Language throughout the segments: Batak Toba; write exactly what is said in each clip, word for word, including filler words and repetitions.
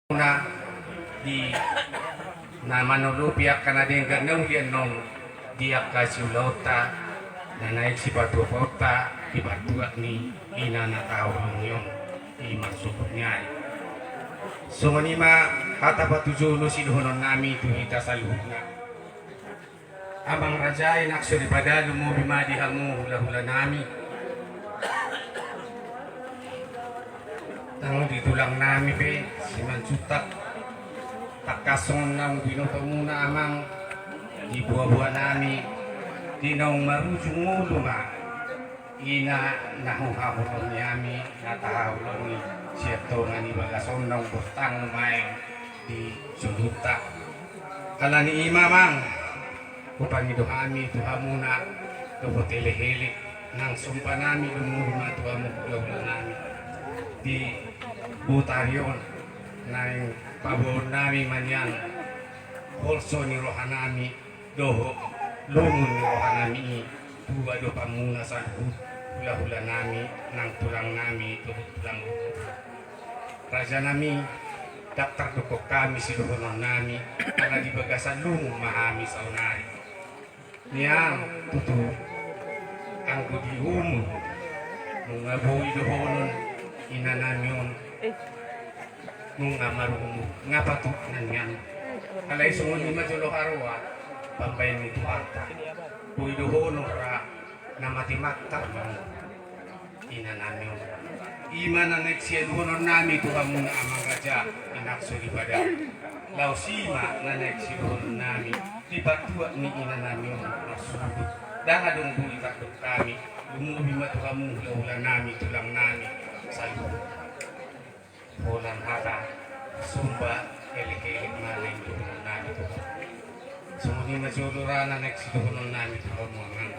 Na di na manolopi angka na denggan na uli annon di angka siulaonta na naeng sipatupaonta di partuat ni ina na tahaholongi on di marsogot ni ari. Songon i ma hata patujolo sidohononnami tu hita saluhutna. Amang raja, inang soripada, lumobi ma di hamu hulahulanami. Nang di tulangnami pe Simanjuntak, tangkas songon naung binotomuna amang di boaboanami, di naung marujung ngolu ma ina na huhaholongi hami, na tahaholongi sian tonga ni bagas on naung bortang nuaeng di jolonta. Alani i ma amang, hupangido hami tu hamuna dohot elekelek nang sombanami, lumobi ma tu hamu hulahulanami di botari on naeng paboaonnami ma nian holso ni rohanami dohot lungun ni rohanami i tu adopanmuna saluhut hulahulanami nang tulangnami dohot tulang. Rajanami, ndang tardok hami sidohononnami ala di bagasan lungun ma hami saonari. Nian tutu anggo di umur nunga boi dohonon inanami on nunga marumur, nga patut na nian. Alai songon i ma jolo haroa pambaen ni Tuhanta, boi dohonon ra na mate mantar ma inanami on. I ma na naeng sialuhononnami tu hamuna amang raja, inang soripada. Laos i ma na naeng sidohononnami di partuat ni inanami on marsogot. Ndang adong boi tardok hami, lumobi ma tu hamu hulahulanami, tulangnami saluhut. Holan hata somba elekelek ma naeng dohononnami tu hamu. Songon i ma jolo ra na naeng sidohononnami tu hamu amang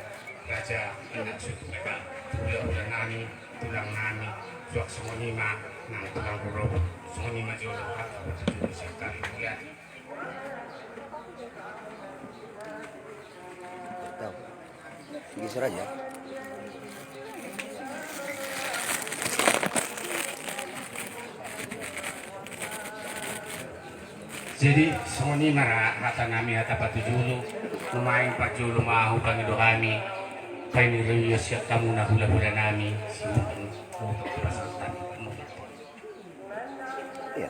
raja, inang soripada, tu hulahulanami, tulangnami, suang songon i ma nang tulang rorobot. Songon i ma jolo hata patujolo sian hami. Mauliate. Geser aja. Jadi songon i ma ra hatanami, hata patujolo. Nuaeng parjolo ma hupangido hami paini roion sian hamuna hulahulanami, sibukan motor pasahat hami. Iya.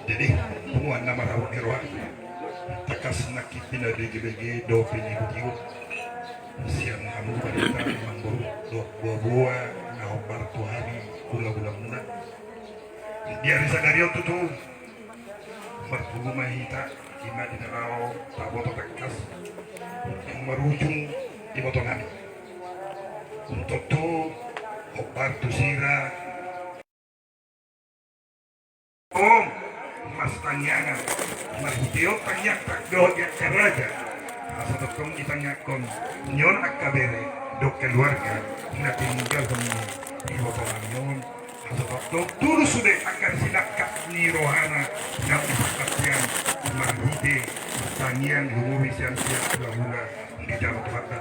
Jadi punguan na marhabot ni roha, tangkas nangkin pinabegebege dohot pinaihutigot sian hamu barita, amangboru dohot boaboa na hombar tu hami hulahulamuna. Di ari sadari on tutu marpungu ma hita, ima di na laho taboto tangkas naung marujung ibotonami. Tontu hombar tu sira on, marsitangiangan marhite on tangiangta dohot di angka raja, asa tongtong ditangiangkon ni on angka bere dohot keluarga na tininggalhon ni ibotonami on. Asa tongtong tulus sude angka sinangkap ni rohana naung disangkap sian marhite tangiang lumobi sian sian hulahula dijalo Tuhanta.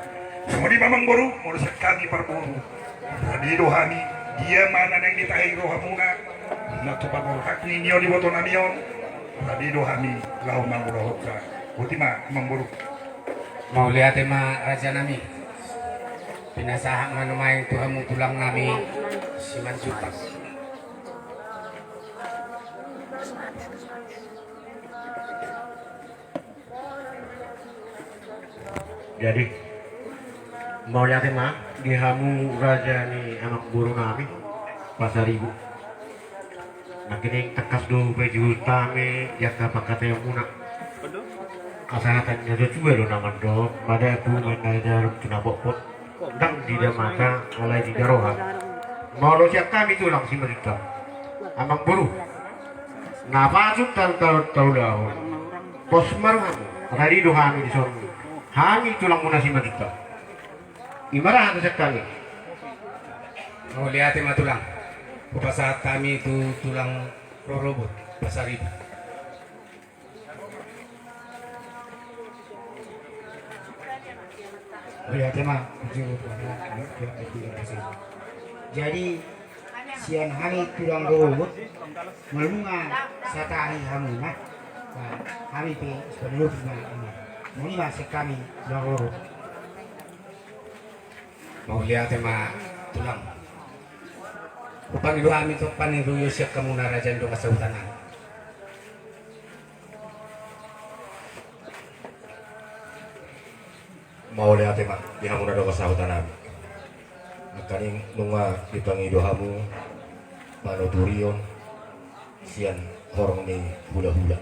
Songon i ma amangboru, molo sian hami parboru, rade do hami, dia ma na naeng ditahi rohamuna na tupa borhat ni nion ibotonami on, rade do hami laho mangulahonsa. Boti ma amangboru. Mauliate ma rajanami. Pinasahat ma nuaeng tu hamu tulangnami Simanjuntak. Jadi mauliate ma di hamu raja ni amangborunami Pasaribu. Nangkining tangkas do hupaihut hami di angka pangkataionmuna. Asa hata ni natuatua do na mandok, madabu ma na di dalam tu na potpot, ndang di damata alai di daroha. Molo sian hami tulang Simanjuntak, amangboru, na patut taulahon, pos ma rohamu, rade do hami dison, hami tulangmuna Simanjuntak. Ima ra hata sian hami. Mauliate ma tulang. Hupasahat hami tu tulang rorobot Pasaribu. Jadi sian hami tulang rorobot, molo nunga satahi hamuna, hami pe sipalopi ma. Molo nunga sian hami tulang rorobot. Mauliate ma tulang. Hupangido hami tu pangidoan sian hamuna raja ni dongan sahuta nami. Mauliate ma di hamuna dongan sahuta nami. Angka na nunga dipangido hamu panuturion sian horong ni hulahula.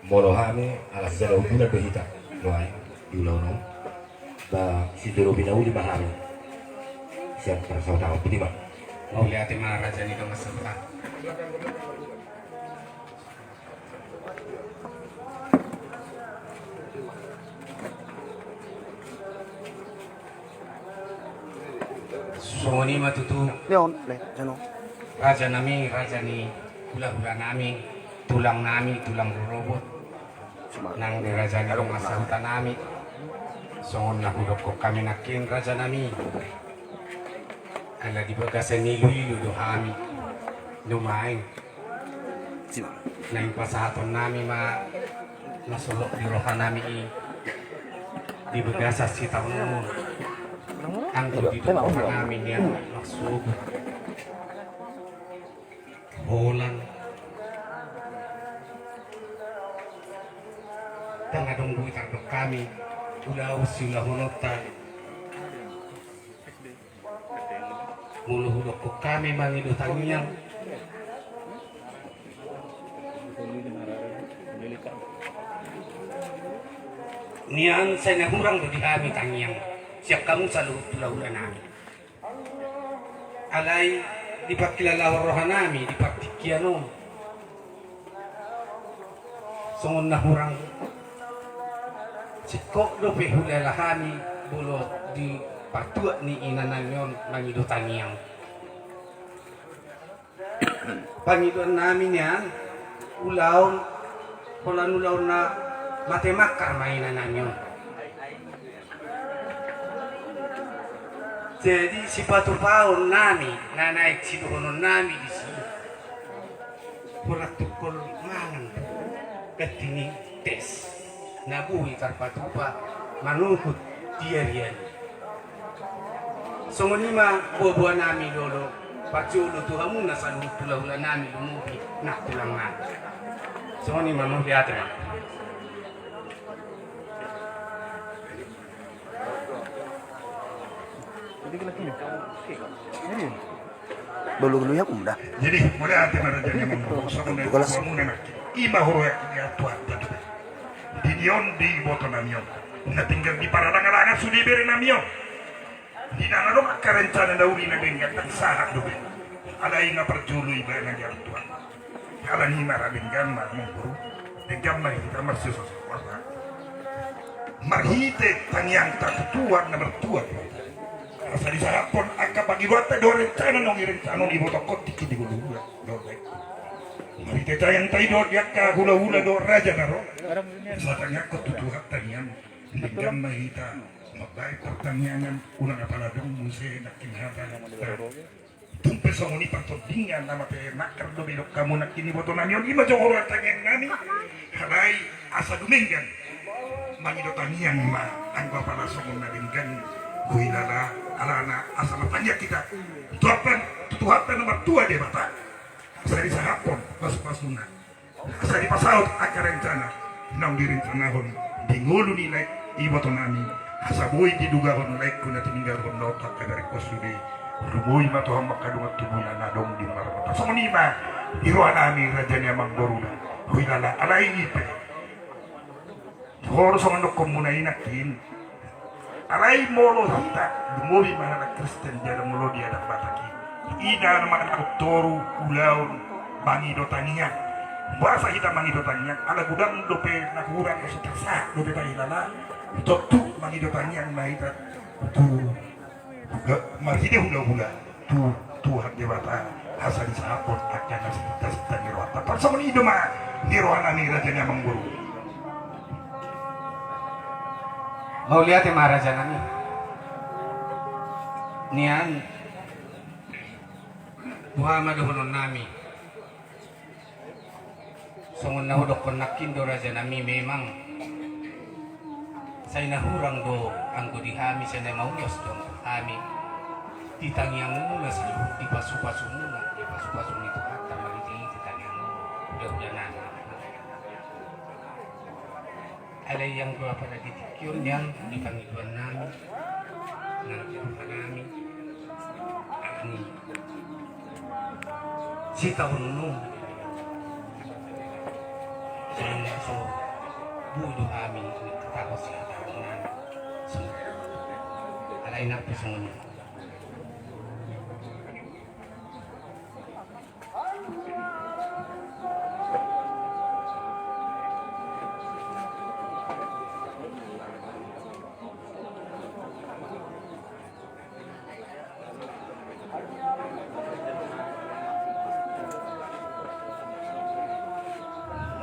Molo hami ala sisada bulan do hita nuaeng di ulaon on. Ba sijolo pinauli ma hami sian parsahuta on, boti ma. Mauliate ma raja ni dongan sahuta. Songon i ma tutu. Leon, le, jano. Raja nami, raja ni hulahula nami, tulang nami, tulang rorobot. Nang di raja ni dongan sahuta nami. Songon na hudokkon hami nangkin raja nami. Ala di bagasan iluilu do hami nuaeng. Naeng pasahaton nami ma na solhot di roha nami i di bagasan sitaonon. Anggo di roha nami nian marsogot, holan, ndang adong boi tardok hami ulaon siulahononta. Molo hudokkon hami mangido tangiang, nian sai na hurang do di hami tangiang sian hamu saluhut hulahula nami. Alai di pangkilalahon roha nami di partingkian on, songon na hurang singkop dope hulala hami molo di partuat ni inanami on mangido tangiang. Pangidoan nami nian ulaon, holan ulaon na mate mangkar ma inanami on. Jadi sipatupaon nami na naeng sidohonon nami disi, holan tungkol mangan ganti ni tes na boi tarpatupa manuhut di ari-ari. Songon i ma boaboa nami do olo, parjolo tu hamuna saluhut hulahula nami lumobi nang tulang nami. Songon i ma, mauliate ma. Jadi mauliate ma raja ni amang, songon na hudokkon hamuna nangkin, i ma huroha ni Tuhanta dope. Di ni on di iboto nami on na tinggal di paralanga-langa sude bere nami on. Di na adong angka rencana na uli na denggan, ndang sahat dope. Alai na parjolo ibana di ari Tuhan. Alani i ma ra denggan ma amang boru, denggan ma hita marsisosoan. Marhite tangiangta tu Tuhan na martua. Asa disahaphon angka pangidoanta dohot rencana naung irencana on, ibotohon tingki di ngoluna dohot laengku. Marhite tangiangta i dohot di angka hulahula dohot raja na ro, asa tangiangkon tu Tuhanta nian. Denggan ma hita mambaen partangiangan, unang apala adong muse nangkin hata. Tung pe songon i partordingan na mate mangkar do didok hamu nangkin iboto nami on, i ma jolo huroha tangiang nami. Alai asa dumenggan mangido tangiang ma anggo apala songon na denggan huhilala, alana asa martangiang hita tu Tuhanta, tu Tuhanta na martua Debata, asa disahaphon pasupasuna. Asa dipasaut angka rencana naung direncanahon di ngolu ni laengku iboto nami, asa boi didugahon laengku na tininggalhon na on tu angka daringhon sude. Lumobi ma tu hamu angka dongan tubuna na adong di marmata. Songon i ma di roha nami raja ni amang boruna huhilala, alai i pe. Hor songon dokkonmuna i nangkin. Alai molo hita, lumobi ma halak Kristen jala molo di adat Batak i, ida ma na toru ulaon mangido tangiang. Boasa hita mangido tangiang? Ala godang dope na hurang, asa tarsahat dope tahilala. Tontu mangido tangiang ma hita tu, marhite hulahula tu Tuhan Debata hasari sahaphon angka na sipinta-pinta ni rohanta. Tarsongon i do ma di roha nami raja ni amang boru. Mauliate ma raja nami. Nian boha ma dohonon nami. Songon na hudokkon nangkin do raja nami memang. Sai na hurang do anggo di hami, sai na mauliate do anggo hami. Di tangiangmuna saluhut di pasu-pasumuna, di pasu-pasu ni Tuhanta marhite-hite tangiangmuna. Mudah-mudahan. Alai anggo apala di tingki on nian di pangidoan nami, nang di roha nami, alani sitaonon on. Sehingga so boi do hami nang tataho sihatahonon nami. Alai nang pe songon i.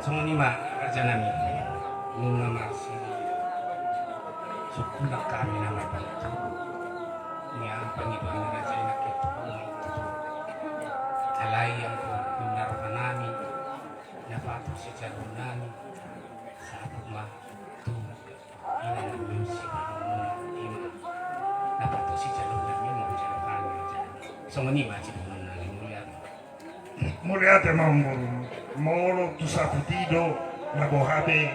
Songon i ma raja nami, nunga marsirsir sungkun hami na marpangido. Nian pangidoan ni raja i nangkin tu hamu. Alai anggo di roha nami, na patut sijalo nami, sahat ma tu ina nami si pangidoan i ma. Na patut sijalo nami ma hujalo hami raja. Songon i ma sidohonon nami, mulia. Mauliate ma amang boru. Molo tu saput i do na boha pe,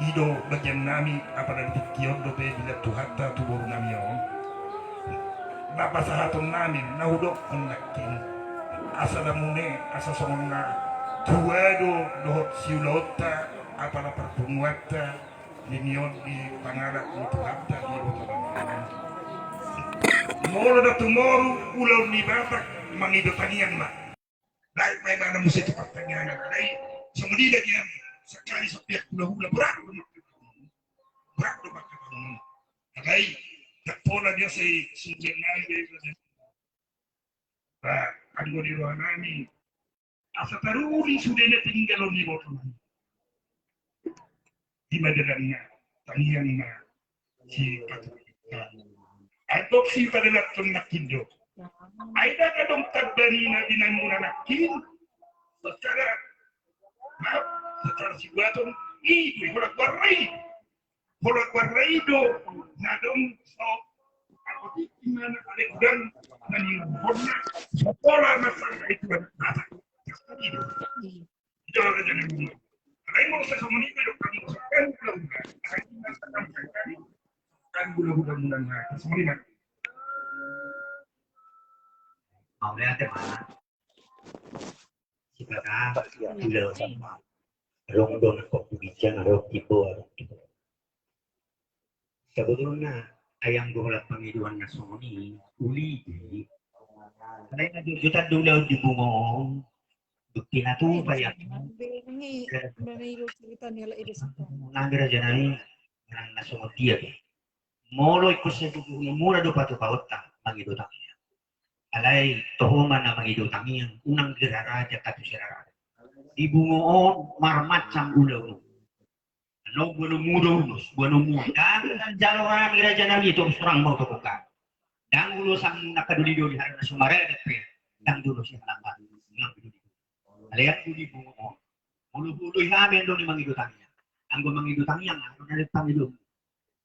i do bagian nami, apala di tingki on dope dilean Tuhanta tu boru nami on. Na pasahaton nami, na hudokkon nangkin. Asa lam une, asa songon na tua do dohot siulaonta, apala parpunguanta, di nion di pangalap ni Tuhanta di Botolan. Molo na tumoru ulaon ni Batak, mangido tangiang ma. Baik ma ibana muse tu partangiangan, alai songon i do nian, sakali so piak hulahula, borat do mangkabangun. Borat do mangkabangun. Alai ndang pola biasa i sungkun nai be. Ba, anggo di roha nami, asa taruli sude na tininggalon ni boru nami. Di ma dalanna, tangiang ma sipatupaonta. Ai boksi padalathon nangkin do. Ai ndang adong tamba ni na binaenmuna nangkin. Secara, maaf, secara sibuaton i do, holan goarna i. Holan goarna i do na adong so, anggo tingki na ale godang na niuruhonna, so pola na sanga i Tuhan. Asa i do. Jala jadi bunga. Alai molo sai songon i pe do, kan molo sai kan bulan-bulan. Alai tinggal kan kan bulan-bulan. Songon i ma. Mauliate ma. Sipata, ulaon sama. Adong do nangkok tu ginjang, adong timbo, adong tu. Sabotulna, ai anggo holan pangidoan na songon i, uli i. Alai na jotjotan do ulaon di bungo on. Dung pinatupa i. Nang raja nami, nang na songon dia be. Molo ingkon sai tutu mura do patupaonta, mangido tangiang. Alai toho ma na mangido tangiang, unang diraraja tatu siraraja. Di bungo on marmacam ulaon. Annon boanonmu do ulos, boanonmu on. Ndang jalo hami raja nami, torus terang ma hutopot hami. Ndang ulosanmu na kadoli-doli, hara na sumara dope. Ndang jolo si halak ndang kadoli-doli. Alai anggo di bungo on, molo huoloi hami annon i mangido tangiang. Anggo mangido tangiang, anggo na di pangidoanmu.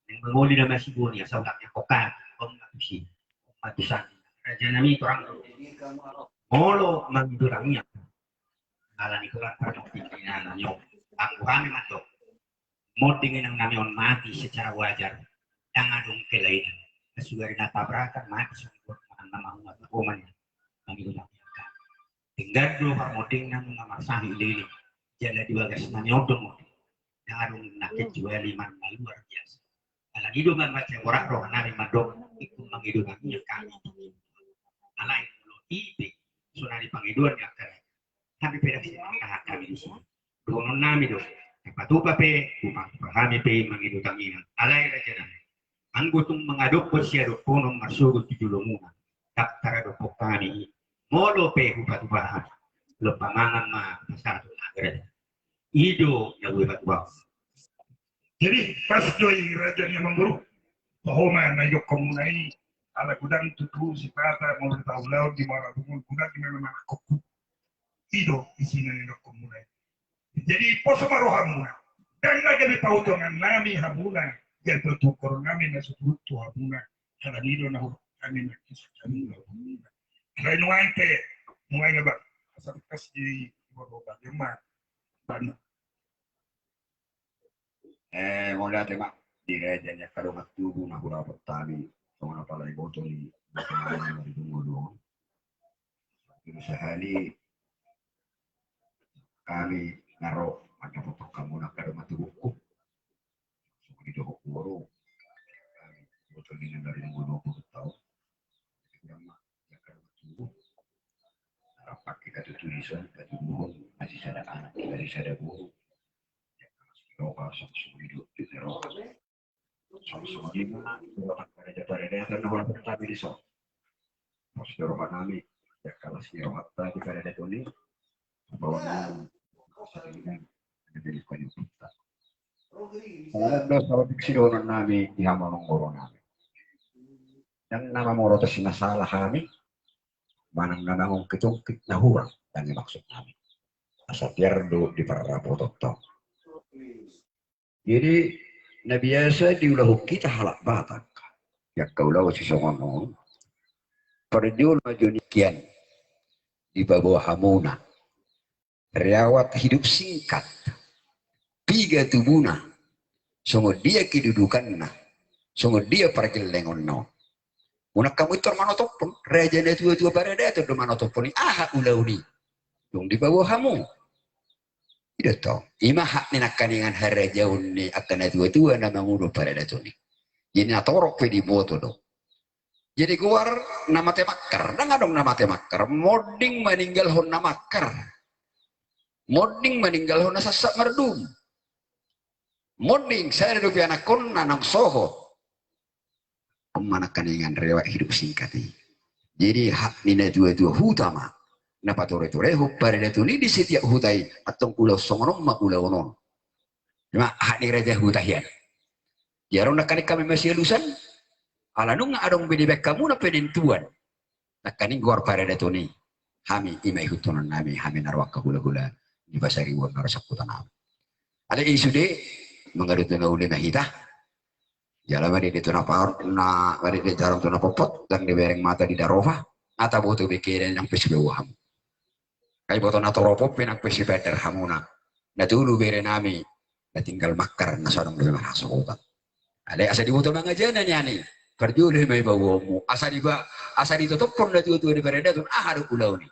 Naeng mangoli nama si boni asa ulang ni kokan, om matusi, om matusan. Raja nami torang. Molo mangido tangiang. Ala ni kokan parnok pimpinan nyo. Anggo hami mandok. Monding inang nami on mati secara wajar. Ndang adong kelainan. Sugari na tabrakan mati songon mangan nama umat oman. Mangido tangiang. Denggan do parmondingna nunga marsahi lele, jala di bagas nami on do molo. Ndang adong na kecuali manang na luar biasa. Alani do mambaca borat roha nami mandok, ingkon mangido tangiang hami. Alai molo i pe, sonari pangidoan ni angka raja. Hami pe ndang sipangkahan hami disi. Dohonon nami do, tapatupa pe, hupatupa hami pe mangido tangiang. Alai raja nami. Anggo tung mangadophon siadophonon marsogot tu jolomuna. Daptar do pok hami, molo pe hupatupa hami, lompa mangan ma pasahat tu na gare. I do na boi hupatupa. Jadi pas do i raja ni amangboru, toho ma na idokhonmuna i, ala godang tutu sipata molo tahu laut di mara bungun godang di mana mana kokku. I do isina na idokhonmuna i. Jadi poso ma rohamuna. Ndang na gabe pahutongan nami hamuna, gabe pahutongan nami na suhut tu hamuna. Halani do na hurang nami na kisah kami na hamuna. Halani nuaeng pe, nuaeng abang. Asal kas di bodo bagaimana. Bana. Eh, mauliate ma di raja ni angka dongan tubu na hurapot hami, songon apala iboto ni boto ni na di tunggu dong. Jadi sahali hami na ro mandapothon hamu na angka dongan tubungku. Songon i dohot boru hami, boto ni na di tunggu dong puluh taon. Jadi kurang ma di angka dongan tubu. Rap hita tutu dison patuduhon na sisada anak, na sisada boru. Roha, songon i do di roha. Songon i ma di roha angka raja paradaton na hurapot hami dison. Pos do roha nami di angka las ni rohanta di paradaton i. Bahwa nami sahali nami na jadi pangihuthonta. Ala do saotik sidohonon nami di hamu amangboru nami. Ndang na mamorosi na sala hami, manang na mangungkit-ungkit na hurang, ndang i maksud nami. Asa tiar do di parrapotonta on. Jadi na biasa diulahon hita halak Batak, di angka ulaon sisongon on, parjolo ma jo nian dipaboa hamuna riwayat hidup singkat, piga tubuna, songon dia kedudukanna, songon dia pargellengonna on. Unang hamu intor manotophon, raja na tua-tua paradaton do manotophon i aha ulaon i. Dung dipaboa hamu. I do tong, i ma hak ni nangkaningan harajaon ni angka na tua-tua na mangudon paradaton i. Jadi na torop pe diboto do. Jadi goar na mate mangkar, ndang adong na mate mangkar, monding maninggalhon na mangkar. Monding maninggalhon na sasat mardum. Monding sada dope anakkonna naung soho. On ma nangkaningan riwayat hidup singkat i. Jadi hak ni na tua-tua huta ma na patore-torehon paradaton i di setiap huta i, antong ulaon songon on ma ulaon on. I ma hak ni raja huta hian. Jadi adong nangkaning hami masialusan, ala nunga adong be dibaen hamuna penentuan nangkaning goar paradaton i. Hami i ma ihuthonon nami, hami na ro angka hula-hula di Pasaribuan na ro sangkutan nami. Alai i sude, mangadopi na uli ma hita. Jala madede tu na paor, na madede jarum tu na pompot, ndang dibereng mata di daropa, nga taboto be keadaan nang pe sipaboa hamu. Ai boto na torop on pe nang pe sipaandar hamuna. Na tolu bere nami, na tinggal mangkar na so adong dope marhasohotan. Alai asa diboto mangajana nian i, parjolo ma i paboaonmu. Asa diba, asa ditotophon na tua-tua di paradaton aha do ulaon i.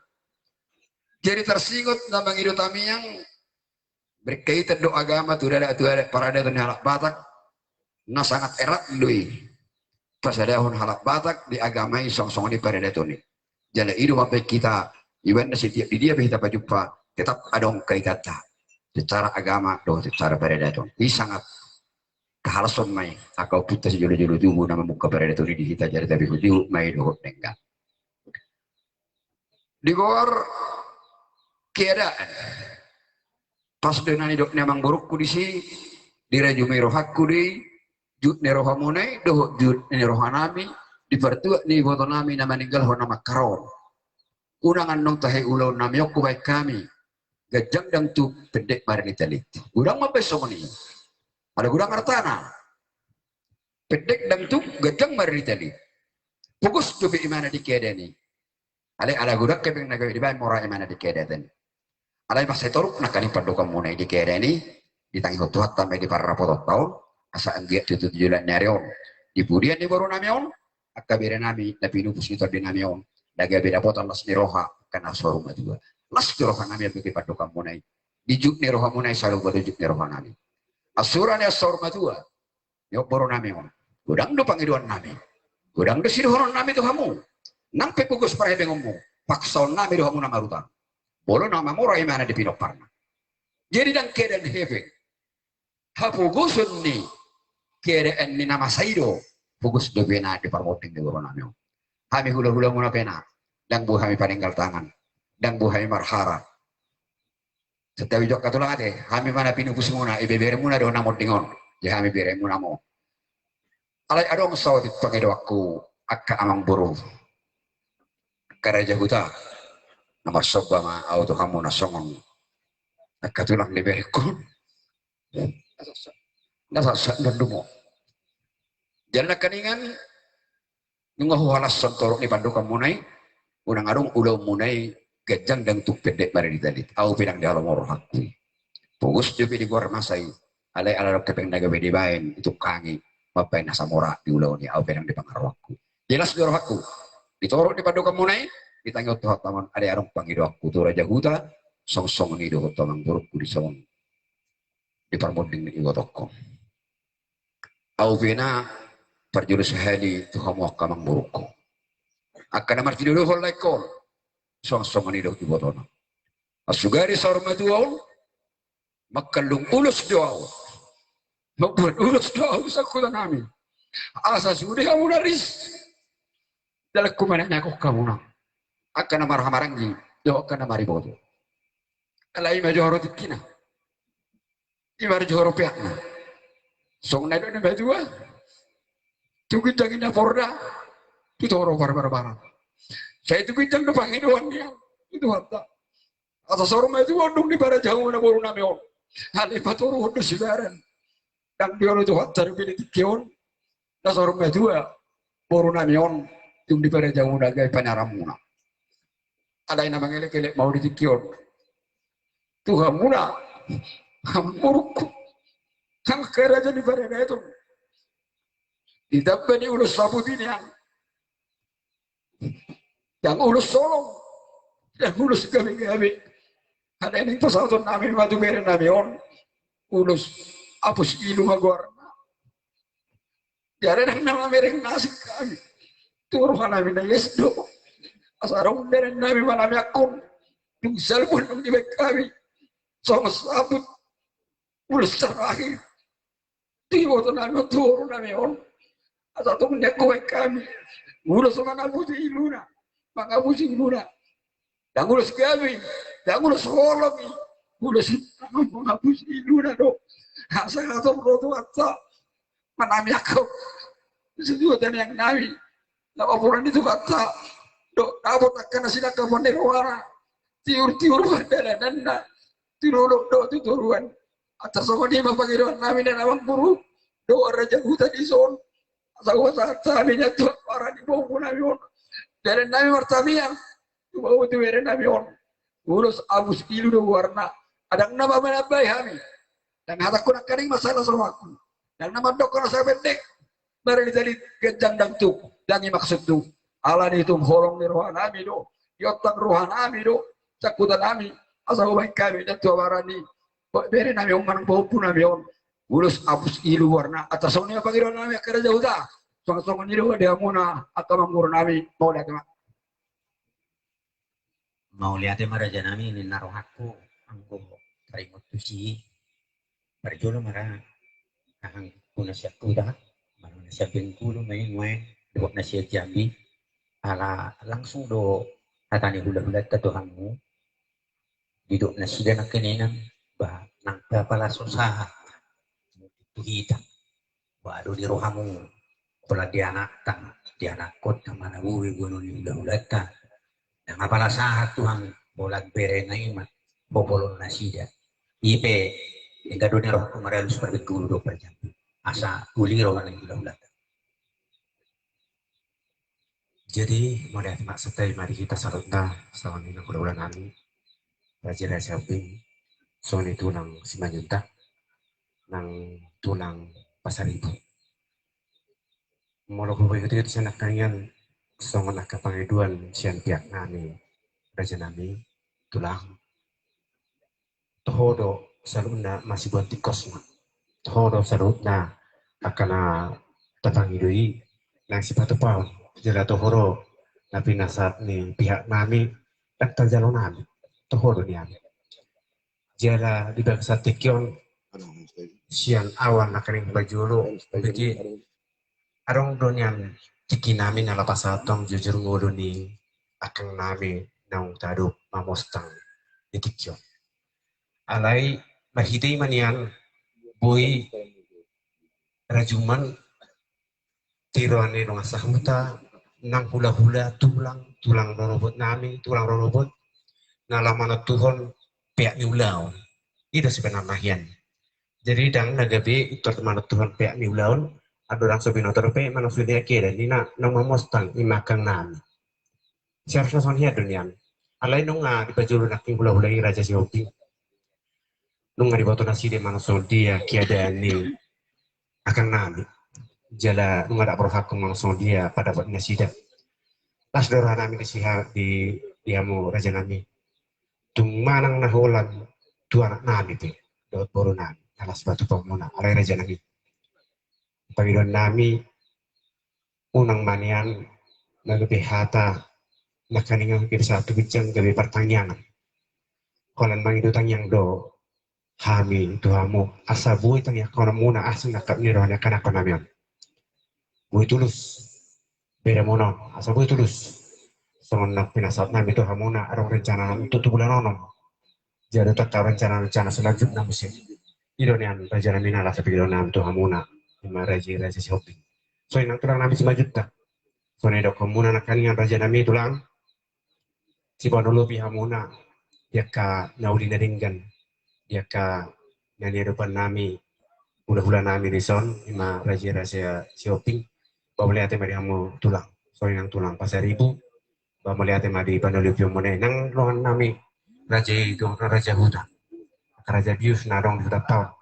Jadi tarsingot na mangido tamiang, berkaitan do agama tu adat, tu adat paradaton ni halak Batak, na sangat erat do i pasadahon halak Batak di agama i songon-songon i paradaton i. Jala i do mambaen hita, ibaen na setiap di dia pe hita pajumpa, tetap adong kaitanta secara agama dohot secara paradaton. I sangat haholomhon ma i angka ompunta sijolo-jolo tubu na mamungka paradaton i di hita, jala tapaihut-ihut ma i dohot denggan. Di goar keadaan. Pas do na nidok ni amangborungku disi, dirajumi rohangku do i, jut ni rohamuna i dohot jut ni roha nami, di partuat ni iboto nami na maninggalhon na mangkar on. Unang annon tahe ulaon nami on hubaen hami, ganjang dangdut, pendek marlita-lita. Godang mambaen songon i. Ala godang artana. Pendek dangdut, ganjang marlita-lita. Pogos dope imana di keadaan i. Alai ala godang hepeng na gabe dibaen mora imana di keadaan i. Alai masa i torop nangkaning pandohanmuna i di keadaan i, ditangihon Tuhanta ma i di parrapotonta on, asa anggiat tutu tu joloan ni ari on, di pudian ni boru nami on, angka bere nami na pinupus ni tondi nami on, na gabe dapotan las ni roha angka na saur matua. Las ni roha nami on di pandohanmuna i. Di jut ni rohamuna i saluhutna do jut ni roha nami. Ansura ni saur matua ni boru nami on, godang do pangidoan nami, godang do sidohonon nami tu hamu. Nang pe pogos parhepengonmu, paksaon nami do hamu na marutang. Molo na mamora imana di pinomparna. Jadi ndang keadaan hepeng. Hapogoson ni keadaan ni na masa i do, pogos dope na di parmonding ni boru nami on. Hami hula-hulamuna pe na, ndang boi hami paninggal tangan, ndang boi hami marharap. Santabi jo angka tulang ate, hami ma na pinupusmuna, ibeberemuna do na monding on. Jadi hami beremuna ma. Alai adong saotik pangidoanku, angka amangboru, angka raja huta, na marsomba ma au tu hamuna songon angka tulang ni berengku. Na sahat, na sahat, na dungo. Jala nangkiningan, nunga huhalashon torop ni pandohanmuna i, unang adong ulaonmuna i ganjang dangduk, pendek marelitelilit. Au pe ndang dihalomohon rohangku i. Pogos dope digoar masa i, alai ala adong hepeng na gabe dibaen, ditungkangi, mambaen hasa mora di ulaon i, au pe ndang dipangalaho rohangku. Jelas do rohangku, di torop ni pandohanmuna i, ditangihon Tuhanta ma on. Alai adong pangidoanku tu raja huta, songon-songon i dohot tu amangborungku di son, di parmonding ni ibotongku. Au pe na parjolo sahali tu hamu angka amangborungku, angka na martinodohon laengkon, songon-songon i dohot ibotona. Sugari saur matua on, mangkallung ulos do au, mambuat ulos do au sangkutanami, asa sude hamuna ris, dalan humanangiangkon hamuna, angka na marhahamaranggi dohot angka na mariboto. Alai i ma jo haru tingkina, i ma jo haru peakna. Songon na nidok ni natuatua, tu ginjang inna porda, tu toru parbarbara. Sai tu ginjang do pangidoan nian tu Tuhanta, asa saur matua on dung diparajangkon borunami on, alai patoruhon do sibaran. Ndang dioloi Tuhanta dope di tingki on na saur matua borunami on dung diparajangkon gabe panaramuna. Alai na mangelek-elek ma au di tingki on tu hamuna amangborungku, angka raja ni paradaton, ditamba ni ulos saput i nian, ndang ulos holong, ndang ulos gabe-gabe. Alai naeng pasahatonnami ma tu berenami on, ulos apus ilu ma goarna. Jala ndang na mamereng na asing hami, tu rohanami na ias do, asa adong berennami manamiangkon, dung salpu dung dibaen hami songon saput ulos tarakhir tu ibotonami on, tu borunami on, asa tung nian hubaen hami ulos mangapusi iluna, mangapusi iluna. Ndang ulos gabe, ndang ulos holong i, ulos mangapusi iluna do. Asa hatop ro Tuhanta manamiangkon, sude tangiangnami, na mamboan ni Tuhanta do, dapot angka na sinangkapan ni rohana, tiur-tiur pardalananna tu dolok dohot tu toruan. Asa songon i ma pangidoannami nian amangboru dohot raja huta di son, asa hupasahat hami nian tu ampara ni bohunami on, dalannami martangiang tu bohunami on. Ulos apus ilu do goarna. Ndang na manambai hami, ndang hatangku nangkaning masalah songon i, ndang na mandok hata na pendek marelitelilit, ganjang dangduk, ndang i maksudhu. Alani tung holong ni rohanami do, diontang rohanami do sangkutanami, asa hubaen hami nian tu ampara ni berenami on manang pahompunami on ulos apus ilu goarna. Asa songon i ma pangidoannami angka raja huta, songon-songon i do di hamuna angka amangborunami. Mauliate ma. Mauliate ma rajanami, ninna rohangku anggo taringot tusi. Parjolo ma ra hahangku na sian huta, manang na sian Bengkulu ma i nuaeng dohot na sian Jambi, ala langsung do hata ni hula-hulanta tu hamu. Didok nasida nangkiningan, ba nang pe apala so sahat tu hita, ba adong di rohamu, apala di anakta, di anakkonta, manang boru, boru ni hula-hulanta, nang apala sahat tu hamu, holan berena i ma hoholon nasida. I pe, denggan do ni rohangku maralus parbengkulu dohot parjambi, asa uli roha ni hula-hulanta. Jadi mauliate ma, santabi ma di hita saluhutna, saluhutna hula-hulanami, raja-raja Sihombing, songon i tulang Simanjuntak, nang tulang Pasaribu. Molo hupaihut-ihut sian nangkiningan songon angka pangidoan sian pihak nami, rajanami, tulang, toho do saluhutna masiboan tingkosna. Toho do saluhutna angka na tapangido i nang sipatupaon. Jala toho do na pinasahat ni pihak nami, ndang tarjalo nami. Toho do nian. Jala di bagasan tingki on, sian awan nangkining parjolo, berarti adong do nian tingki nami na laho pasahathon jujur ngolu ni angkang nami naung tadok mamostang di tingki on. Alai marhite i ma nian boi rajuman tiroan ni dongan sahuta, nang hulahula, tulang, tulang ronobot nami, tulang ronobot na laho manontuhon peak ni ulaon. I do sebenarna hian. Jadi ndang na gabe pintor manontuhon peak ni ulaon, andorang so binoto dope manang sude keadaan ni na naung mamostang i ma angkang nami. Seharusna songon i do nian. Alai nunga dipajolo nangkin hulahula i Raja Sihombing. Nunga diboto nasida manang songon dia keadaan ni angkang nami. Jala nunga dapot rohangku manang songon dia pandapat nasida. Las do roha nami disi ha-, di, di hamu raja nami. Tung manang na holan tu anak nami pe dohot boru nami, na las patupaonmuna, alai raja nami. Pangidoan nami, unang ma nian na gabe hata nangkiningan gabe sahat tu ginjang gabe partangiangan. Holan mangido tangiang do hami tu hamu, asa boi tangiangkonmuna, asa nangkap ni roha ni angkang nami on. Boi tulus beremonmuna, asa boi tulus. Songon na pinasahat nami tu hamuna, adong rencana nami tu, tu bulan onom. Jadi tangkap rencana-rencana selanjutnya muse. I do nian raja nami na las pangidoan nami tu hamuna, i ma raja, raja Sihombing. Songon i nang tulang nami Simanjuntak. Songon i dohononmuna nangkiningan raja nami tulang. Sipanolopi hamuna di angka na uli na denggan, di angka na niadopan nami, hulahula nami dison, i ma raja, raja Sihombing. Ba mauliate ma di hamu tulang. Songon i nang tulang Pasaribu. Ba mauliate ma di panolopionmuna i nang dongan nami raja i, dongan raja huta, raja bius na adong di huta on.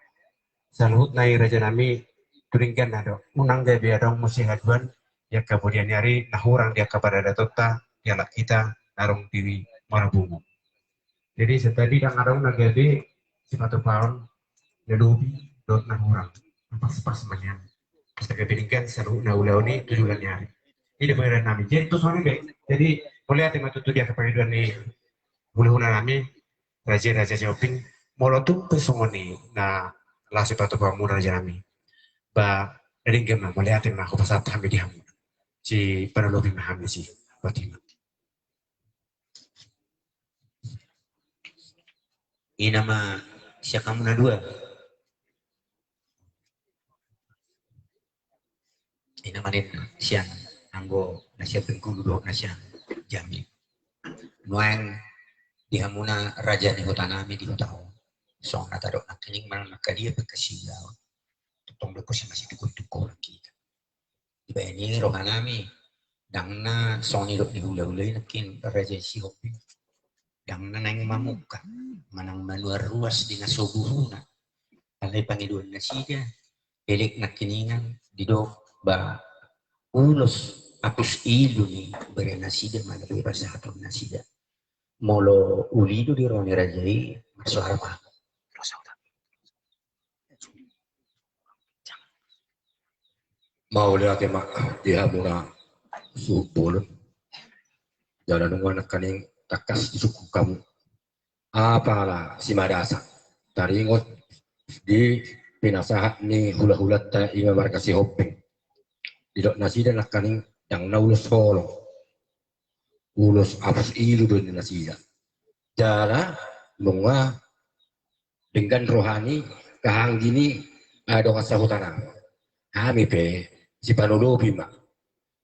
Saluhutna i raja nami, tu dengganna do. Unang gabe adong muse haduan di angka poda ni ari, na hurang di angka paradatonta, di halak hita na adong di Muara Bungu. Jadi satabi ndang adong na gabe sipatupaon na lobi dohot na hurang. Pas-pas ma nian. Asa gabe denggan saluhutna ulaon i tu joloan ni ari. I do pangidoan nami. Jadi tu songon i be. Jadi mauliate ma tutu di angka pangidoan ni hulahula nami, raja, raja Sihombing. Molo tung pe songon i na laos sipatupaonmuna raja nami, ba na denggan ma, mauliate ma hupasahat hami di hamu. Sipanolopi ma hami si Fatima. I nama sian hamu na dua. I nama ninna sian anggo na sian Bengkulu dohot na sian Jambi. Nuaeng di hamuna raja ni huta nami di huta on, songon na tadok nangkining manang nangkadia pe angka siulaon, tongtong do hosi masitungkol-tungkolan hita. Dibaen i roha nami, ndang na songon nidok ni hulahula i nangkin raja i Sihombing, ndang na naeng mamungka manang manuar ruas di na so buhuna. Alai pangidoan nasida, elek nangkiningan didok ba ulos apus ilu ni bere nasida manang bere pasahaton nasida. Molo uli do di roha ni raja i, marsoara ma. Mauliate ma di hamuna suhut bolon. Jala nunga nangkaning tangkas disungkun hamu. Apala simadasa taringot di pinasahat ni hulahulanta i ma marga Sihombing. Didok nasida nangkaning ndang na ulos holong. Ulos apus ilu do ninna nasida. Jala nunga denggan roha ni angka anggi ni, eh, dongan sahuta nami. Hami pe sipanolopi ma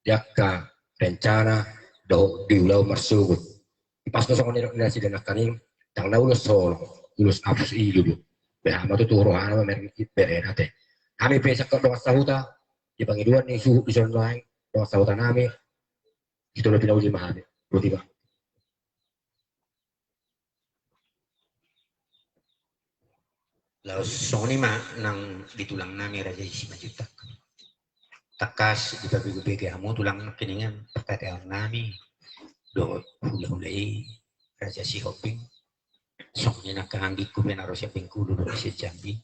di angka rencana dohot di ulaon marsogot. Pas do songon nidok nasida nangkaning ndang na ulos holong, ulos apus ilu do. Beha ma tutu rohana mamereng i berena te. Hami pe sangkot dongan sahuta di pangidoan ni suhut dison nuaeng, dongan sahuta nami, sitolopi na uli ma hami. Boti ma. Laos songon i ma nang di tulang nami raja i Simanjuntak. Tangkas dipabege-bege hamu tulang nangkiningan parkarejoan nami dohot hulahula i raja Sihombing. Songon i nang angka anggingku pe na ro sian Bengkulu dohot sian Jambi.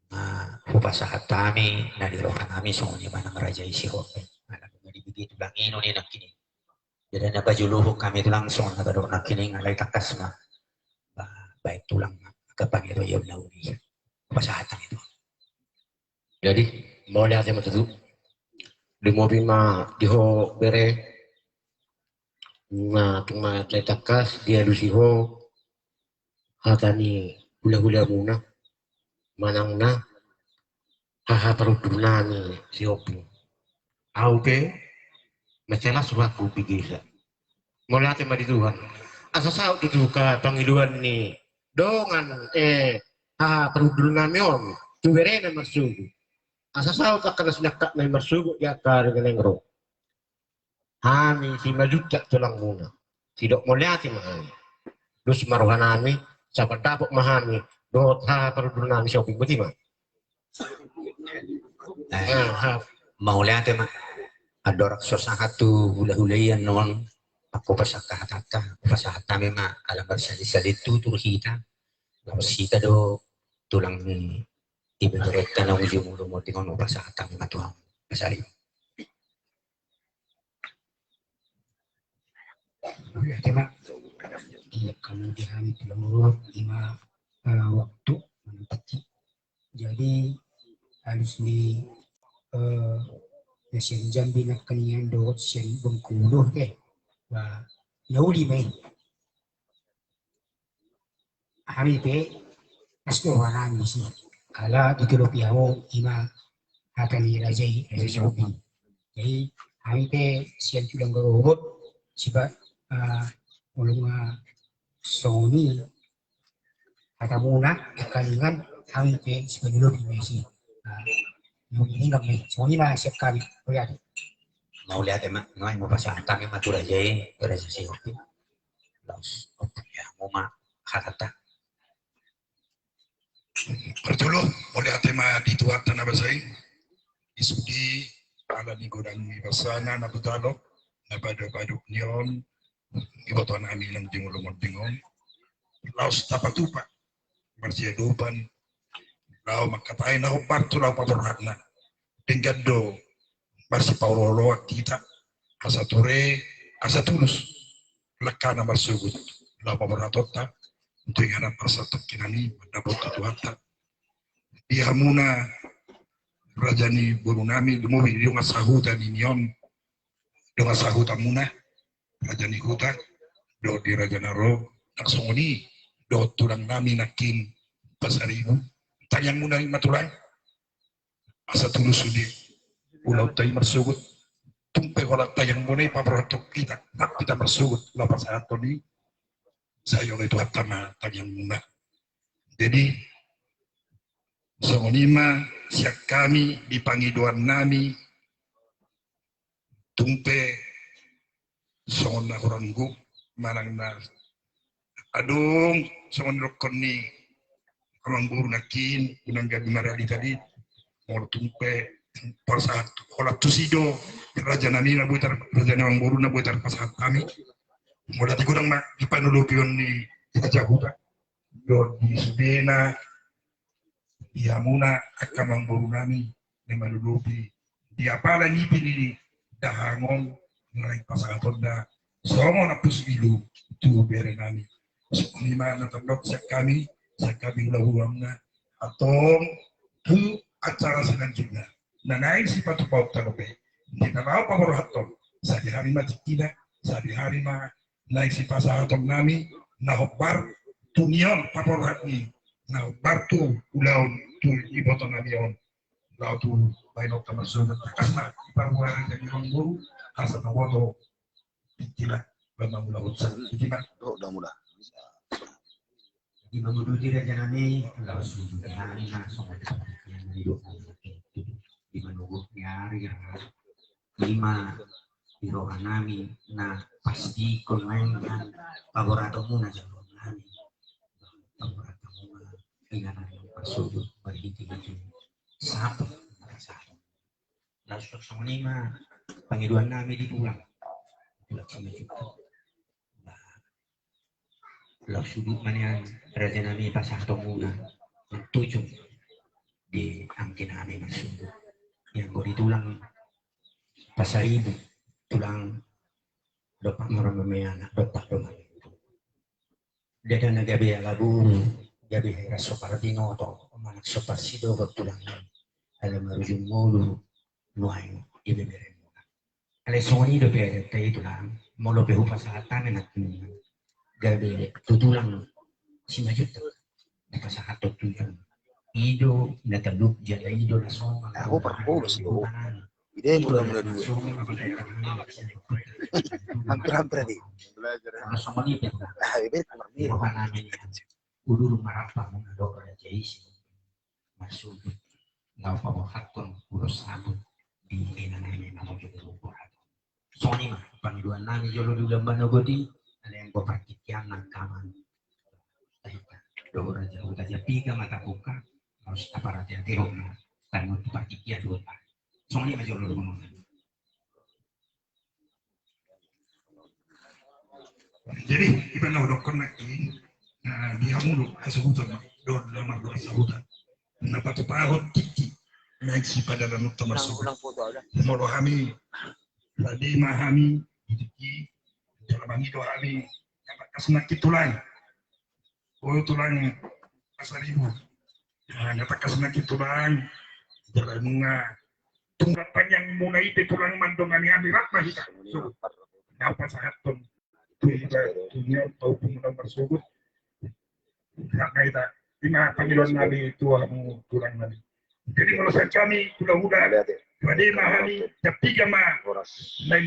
Na hupasahat hami na di roha nami songon i ma nang raja i Sihombing. Ala nunga dibege tulang i nangkining. Jadi na pajolohon hami tulang songon na tadok nangkining, alai tangkas ma. Ba, baen tulang ma angka pangidoan na uli. Hupasahat hami tulang. Jadi mauliate ma tutu. Lumobi ma di ho bere, na tung ma sai tangkas dialusi ho hata ni hulahulamuna manang na haha parhundulnami si Ompung. Au pe mansai las rohangku pigisa. Mauliate ma di Tuhan. Asa saut tutu angka pangidoan ni dongan, eh, haha parhundulnami on tu berena marsogot. Asa saut angka na sinangkapna i marsogot di angka ari na naeng ro. Hami simanjujung tulangmuna, sidok mauliate ma hami. Dos ma rohanami, sahat dapot ma hami dohot haha parhundulnami si Ompung, boti ma. Eh, mauliate ma. Andorang so sahat tu hulahula i annon, anggo pasahat hata, pasahat hami ma ala marsalin-salin tutur hita. Laos hita do tulang ni ibeberenta na ujung ulu monding on, pasahat hami ma tu hamu. Pasari. Oke, Mak. Iya, kalau di hari tulang ruhut lima, eh, waktu menempati. Jadi harus di, eh, ya, sian Jambi nangkaningan dohot sian Bengkulu, oke. Wah, na uli ma i. Hami pe, pasti rohanami disi. Ala ditolopi hamu ima hata ni raja i, raja Jahobi. Jadi hami pe sian tulang ruhut, sipa, ah, olo nga songon i hatamuna, nangkaningan hami pe sipanolopi ma disi. Ah, mauliate ma, songon i ma sian hami, mauliate. Mauliate ma, nuaeng ma pasahat hami ma tu raja i, raja Jahobi. Laos, oke, ya, hamu ma hatata. Parjolo, mauliate ma di Tuhanta na basa i, di sude ala ni godang ni basana na bujalo, na badok-badok ni on, ibotonami na ujung ulu monding on. Laos tapatupa marsiadopan, laho mangkatai na hombar tu laho paborhatna. Denggan do marsipaolooloan hita, asa ture, asa tulus langkana marsogot laho paborhatonta, tu inganan pasahat tongkinami mandapot tu Tuhanta. Di hamuna raja ni borunami, lumobi di dongan sahuta ni on, dongan sahutamuna, raja ni huta, dohot di raja na ro, nang songon i dohot tulangnami nangkin Pasaribu. Tangiangmuna i ma tulang, asa tulus sude ulaonta i marsogot. Tung pe holan tangiangmuna i paborhathon hita, nang hita marsogot laho pasahathon i. Sai oloi Tuhanta ma tangiangmuna. Jadi songon i ma sian hami di pangidoannami. Tung pe songon na hurang gok manang na adong songon ni dokkon ni amangboru nangkin, unang gabe marali tadi. Molo tung pe pasahat holan tusi do rajanami na boi tar, raja ni amangboru na boi tarpasahat hami. Molo di godang ma di panolopion ni raja huta dohot di sudena, di hamuna angka amangborunami na manolopi, di apala ni pini ni dahahang on, naeng pasahatonda songon ampus ilu tu berenami. Songon i ma na tondok sian hami, sian hami hulahula muna, antong tu acara selanjutna na naeng sipatupaonta dope, di na laho paborhathon, sadihari ma tingkina, sadihari ma naeng sipasahatonnami na hombar tu ni on, paborhat ni na hombar tu ulaon tu ibotonami on. Laho tu baenonta marsogot, tangkas ma diparua raja ni amangboru, asa na boto tingkina ba mangulahon sa. Tingkina. Dohot damula. Di mangudut i rajanami, laos di hami na songon i, di manogot ni ari, ima di rohanami na pasti ingkon naeng paborhatonmuna jaloonnami. Paborhatonmuna inganan parsudut marhitehite sahat, sahat. Laos songon i ma pangidoannami di tulang. Tulang Simanjuntak. Laos sudut ma nian rajanami pasahatonmuna mantuju di angginami marsogot. Ianggo di tulang Pasaribu, tulang dompak ma roha meme anak, dompak do ma. Ndada na gabe ala boru, gabe hera so parbinoto, manang so parsidohot tulang i. Ala marujung ngolu nuaeng ibeberemuna. Alai songon i dope adat i tulang, molo pe hupasahat hami nangkiningan, gabe tu tulang Simanjuntak dipasahathon tulang. I do na talup jala i do na songon. Aku parpolo sih. Ide mula mula dua. Hampir hampir di. Songon i pe tulang. Ah, ibe kumar dia. Udur marapa muna do raja isi. Marsugud. Laho paboahathon ulos sabut di inanami na mojom di rupa. Songon i ma pangidoan nami jolo di ulaon manogot i. Alai anggo partingkian nangkaman. Dohot raja huta Japiga ma tabuka. Harus taparhatian homa. Tanggung partingkian dohot. Songon i ma jolo di ulaon. Jadi iba na hudokkon nangkin, na di hamu do hasobuton ma do, na mardohot sahutan na patupahon tingki naeng sipadalanonta marsogot. Molo hami rade ma hami di tingki, jala mangido hami na tangkas nangkin tulang. O tulang Pasaribu. Na tangkas nangkin tulang. Jala nunga tung tangiangmuna i pe tulang mandongani hami rap ma hita. So, na hupasahathon tu hita tu nion paupumuna marsogot. Rap ma hita. I ma pangidoan nami tu hamu tulang nami. Jadi molo sian hami hula-hula, rade ma hami, Japiga ma naeng